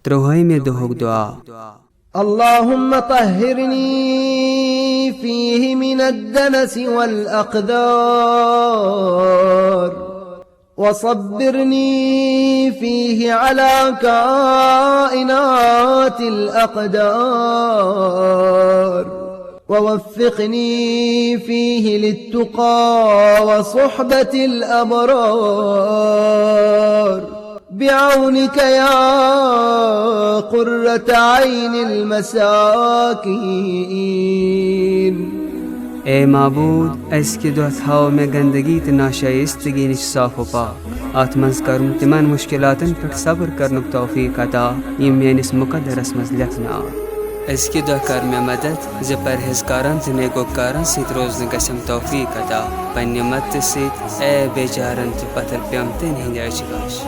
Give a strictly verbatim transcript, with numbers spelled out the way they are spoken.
ترٛوہٲیمہِ دۄہُک دُعا۔ اللهم طهرني فيه من الدنس والأقذار، وصبرني فيه على كائنات الأقدار، ووفقني فيه للتقى وصحبة الأبرار، بعونك يا قرة عين المساكين. اے معبود، أزکہِ دۄہ تھاو مےٚ گندگی تہٕ ناشائستگی نِش صاف و پاک۔ اتھ منٛز کرُن تِمن مشکلاتن پٮ۪ٹھ صبر کرنُک توفیق عطا، یِم میٲنِس مقدرس منٛز لیکھنہٕ آو۔ أزکہِ دۄہ کر مےٚ مدد زِ پرہیزکارن تہٕ نیکوکارن سۭتۍ روزنہٕ گژھم توفیق عطا، پننہِ مدتہٕ سۭتۍ، اے بیچارن تہٕ پتھر پیمتن ہٕنٛدِ أچھ گاش۔